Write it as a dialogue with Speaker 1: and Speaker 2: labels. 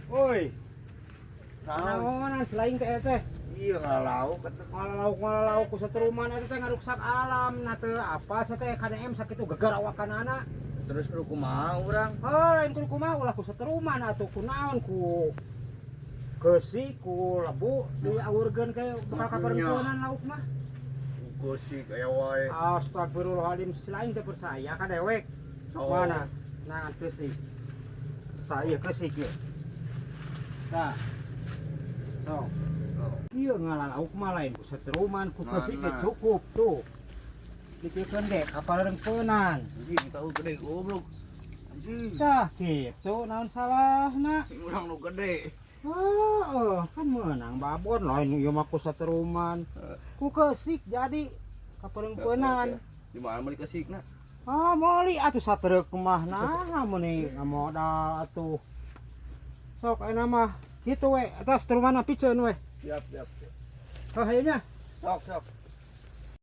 Speaker 1: Woi,
Speaker 2: Naon?
Speaker 1: Naonan selain teh teh.
Speaker 2: Iya, ngalauk atuh.
Speaker 1: Ngalauk ngalauk ku satruman eta teh ngaruksak alam na teu apa sia teh KDM sakitu gegar awakanana.
Speaker 2: Terus kudu kumaha urang?
Speaker 1: Oh, lain kudu kumaha, ulah ku satruman atuh, kunaon ku keusik ku lebu diawurkeun ke bakal kaparengkeunan lauk mah.
Speaker 2: Keusik aya wae.
Speaker 1: Astagfirullahaladzim, selain teu percaya ka dewek.
Speaker 2: Oh.
Speaker 1: Mana? Nah, keusik. Tah, ieu keusik ieu. Tah. Tuh.
Speaker 2: Oh.
Speaker 1: Ieu ngalalauk mah lain ku setruman, ku keusik ge
Speaker 2: Mana?
Speaker 1: Cukup tuh. Dipikeun ge kaparengkeunan.
Speaker 2: Anjing, tahu gede goblok. Anjing.
Speaker 1: Tah, kitu naon salahna?
Speaker 2: Urang nu gede.
Speaker 1: Oh, kan meunang babon, lain ieu mah ku satruman. Ku keusik jadi kaparengkeunan.
Speaker 2: Di mana meuli keusikna?
Speaker 1: Ah, meuli atuh satruk mah, nah meuni ngamodal atuh. Sok ayeuna mah kitu we, atas trumanna piceun we.
Speaker 2: Siap, siap.
Speaker 1: Oh, hayu nya.
Speaker 2: Sok, sok.